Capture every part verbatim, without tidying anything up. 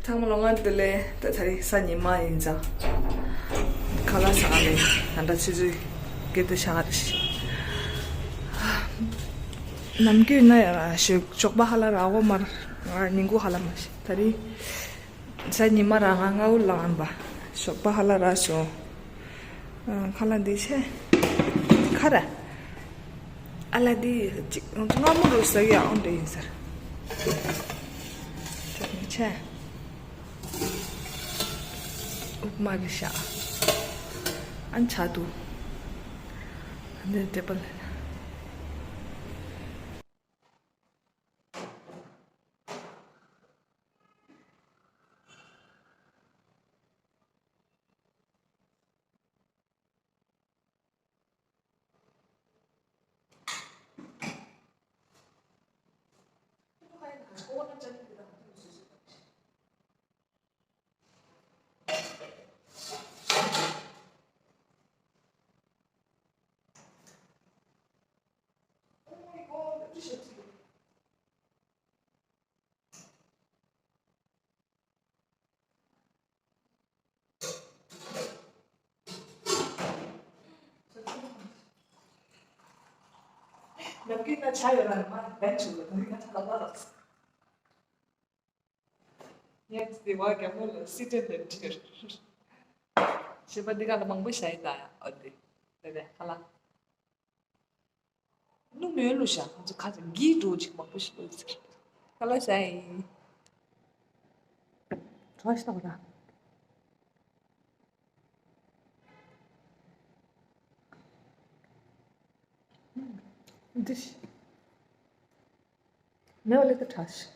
ཚང་མ་ལོ་ང་བདེ་ལེགས། ད་ད་རེས་གཟའ་ཉི་མ་ཡིན་ཙང་ཁ་ལག་ཟ་ག་ལ་ཡིན། ང་འདྲ་ཆུ་ཚོད་བརྒྱད་དང་ཕྱེད་ཀ་རེད། ནམ་རྒྱུན་ན་ཡང་ཞོགས་ཞོགས་པ་ཧ་ལ་རག་གོ་མ་རེད། ང་ཉིན་གུང་ཧ་ལ་མ་ཤི། ད་རེས་གཟའ་ཉི་མ་རང་ང་སྔ་པོ་ལངས་པ། ཞོགས་པ་ཧ་ལ་རག་སོང་། ཁ་ལག་འདི་ཆེ་ཁ་ར། ཨ་ལ་འདི་ཅིག་སྔ་མོ་རུ་ཟ་གི་ཨང་འདྲ་ཡིན་ཟེར། ཆེ། ཨུབ་མ་གི་ཤ། ཨན་ཆ་དུ། འདི་ཏེ་པལ། ནམ་རྒྱུན་ང་ཆ་ཡོད་ལ་མ་ལན་བྱུང་ལ་ད་རིང་ང་ཆ་ལ་མ་ལགས། ངས་དེ་བ་རྒྱ་མོ་ལ་སི་ཏན་ལན་ཁྲིར། ཞེས་པ་འདི་ག་ལ་མང་པོ་བྱ་ཡི་ད་ཡ་ཨོ་དེ། དེ་དེ་ཧ་ལ། ནུ་མོའི་ལུ་ཞག་ང་ཚོ་ཁ་ཚ་གི་འགྲོ་ཅིག་མང་པོ་ཞིག་ལོ་ཟེར། ཁ་ལ་ཤ་ཡིན། གྲོ་ཞིག་དང་ར། འདི་ཞིག་མེ་བ་ལེ་ཏི་གྲ་ཞིག་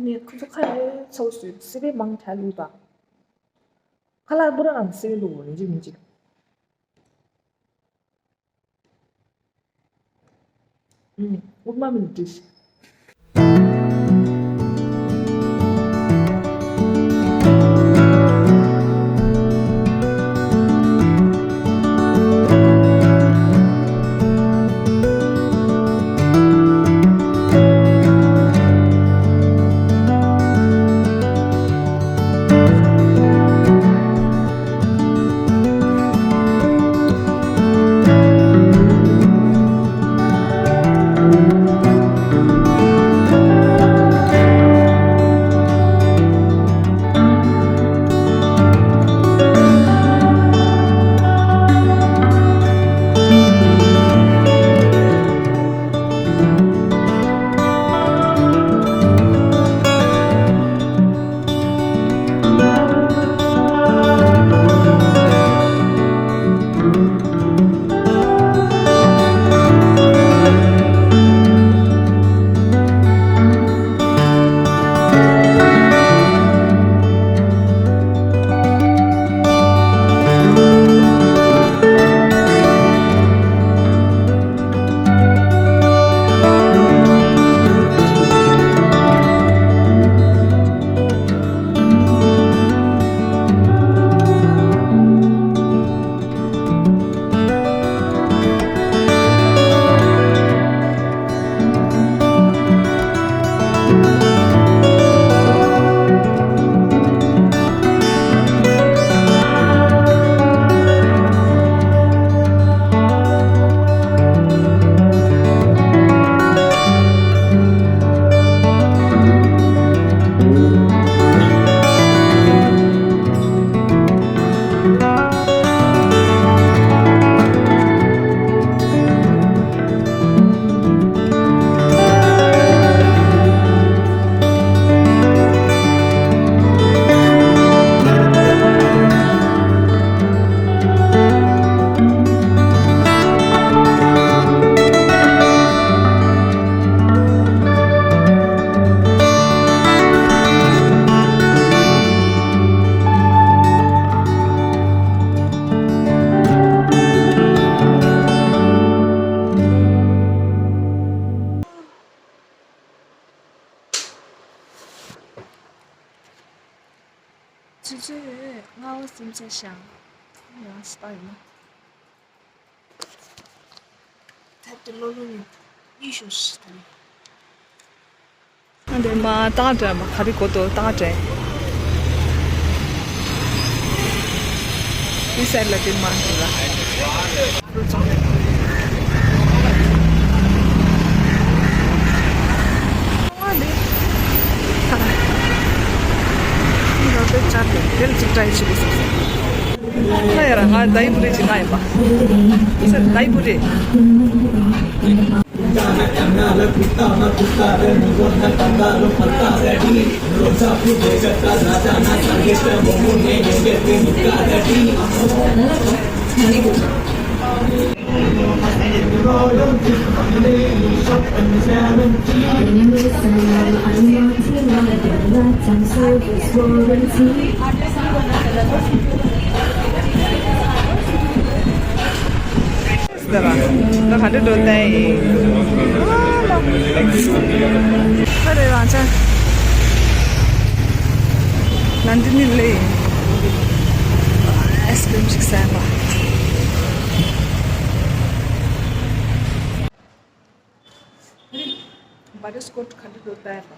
ནི་ཁོ་ཚོ་ཁ་ཡ་ཚོ་སུ་སི་པེ་མང་ཁྲ་ལུས་པ། ཁ་ལག་པུ་ར་ཨང་སེ་ལུ་རིན་ཅི་མི་ཅི། ཨུ་མ་མི་ཏིས། ཆུ་ཚོད་ལྔ་པ་སུམ་ཆ་ཤང་ཡང་སྤར་ཡིན་ན། ཐབས་ཀྱི་བློ་ལུང་ཡིན། ཨི་ཤོ་ཤི་དང་། ཨ་འདི་མ་ཏང་ཏྲེ་མ་ག་རེ་གོ་ཏོ་ཏང་ཏྲེ། འདི་སར་ལ་འདི་མ་འདི་ལ། ཁ་ཡ་ར་ང་ལྡའི་བུ་རེ་ཅི་ང་ཡིན་པ། ལྡའི་བུ་རེ། ད་ག་འདྲ་འགྲོ་ལྟ་ཡིན། ཨ་རེ་རང་ཅག་ལན་ཌན་ནི་ལེ་ཡིན། ཨའི་སི་ཀྲིམ་ཞིག་ཟ་ཡིན་པ། བྷ་ཊར་སི་ཀོཊ་ག་འདྲ་འགྲོ་ལྟ་ཡིན་པ།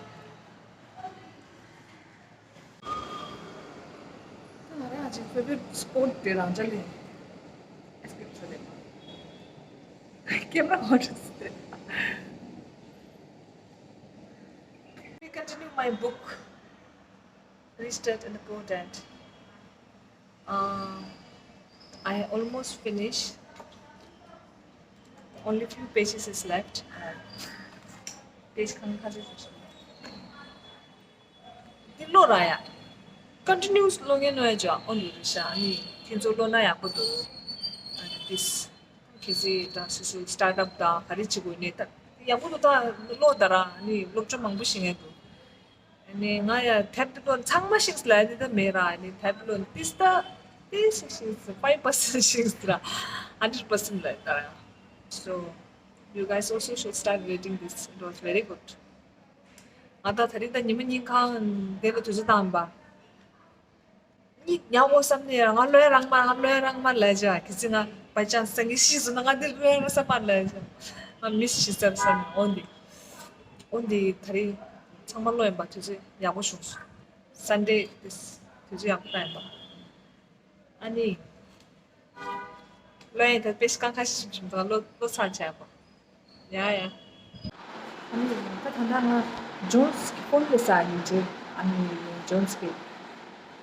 ང་རང་གི་ཕེ་ཝ་རི་ཊི་སི་པོཊ་དེ་རང་ཅག་ལེ། ཨེ་སི་ཀེབ་ཚོ་ལེ། ཀེམ་ར་ཧོ་ཊི་སི་ཏེ། Let me continue my book, Rich Dad and the Poor Dad. Uh, I almost finished. Only few pages is left. Page གང་ག་ཚོད་ཚོད། འདི་ཀློག་ར་ཡ། ཀོན་ཊི་ནིའུ་སི་ཀློག་མཁན་ནོ་ཡ་ཅོ་ཨོ་ནི་རེད་ཤག་ཨ་ནི་ཁྱེད་ཚོ་ཀློག་ན་ཡག་པོ་འདུག་ཨ་ནི་དིས་ཁྱེད་ཚོས་ད་སོ་སོའི་སི་ཊར་ཊབ་དང་ག་རེ་བྱེད་དགོས་ནས་ད་ཡག་པོ་འདུག་ད་ཀློག་ད་ར་ཨ་ནི་སློབ་གྲྭ་མང་པོ་ཤེས་མཁན་འདུག་ཨ་ནི་ང་ཡ་དེབ་འདི་ཀློག་ཚང་མ་ཤེས་ལ་ནི་ད་མེད་ར་ཨ་ནི་དེབ་ཀློག་ཏིས་ད་ཏིས་ཤེས་ཤེས་ཕའི་བི་པར་སེན་ཊི་ཤེས་ལ་ཧན་ཌེཌ་པར་སེན་ཊི་ལ་ད་ར། So you guys also should start reading this. It was very good. ང་ད་ད་རིང་ད་ཉི་མ་གཉིས་ཁང་དེ་ལ་དུས་ཚོད་བཏང་པ། གཉིད་ཉལ་འོ་བསམ་ནས་ང་ལོས་རང་མ་ང་ལོས་རང་མ་ལས་བྱ་ཁི་ཚི་ང་བའི་ཅང་སང་གི་ཤི་སོང་ན་ང་འདི་ལོས་རང་བསམ་མ་ལས་བྱ་ང་མི་ཤི་ཚར་བསམ་ནས་འོ་འདི་འོ་འདི་ད་རིང་ཚང་མ་ལོས་ཡིན་པ་དུས་ཚོད་ཡག་པོ་བྱུང་སོང་། སན་ཌེ་དུས་ཚོད་ཡག་པོ་བཏང་ཡིན་པ། ཨ་ནི། ལོས་ཡིན་ད་དཔེ་ཤི་ཁང་ཁ་ཤི་ཞིབ་ཞིབ་དང་ལོ་ལོ་ཚར་བྱས་པ། ཡ་ཡ། ཨ་ནི་ད་ད་ལྟ་ང་ཇོན་སི་གི་ཕོན་ལ་ས་ཡིན་ཅེ། ཨ་ནི་ཇོན་སི་གི་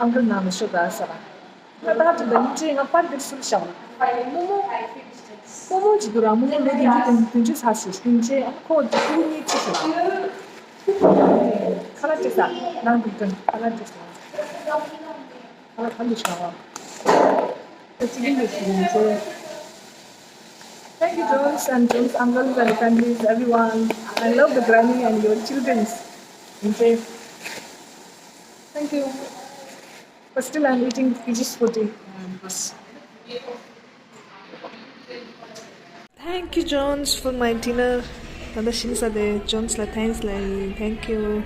ཨང་ཀལ་ནང་ལ་ཤོག་ད་ས་ར། ད་ད་ད་ད་ཡིན་ཅེ་ང་པར་འདིར་སུར་བཞག་ལ། མོ་མོ། མོ་མོ་ཅི་དུ་ར་མོ་མོ་ལོ་དུང་ཕྱུར་དུང་ཕྱུར་ས་སུ་ཡིན་ཅེ། ཨ་ཁོ་དུ་ཁུ་ཉི་ཅི་ཤི་ར། ཁ་ལ་ཅི་ས་ནང་དུ་ཀན་ཁ་ལ་ཅི་ས། ཁ་ལ་ཁ་ལུ་ཤ་བ། Thank you, Jones and Jones uncles and families, everyone. I love the granny and your childrens. Okay. Thank you. But still, I'm eating Fiji spotty. Thank you, Jones, for my dinner. ད་ལྟ་ཞིམ་ས་དེ་ཇོན་སི་ལ་ཐེངས་ལ་ཡིན། Thank you.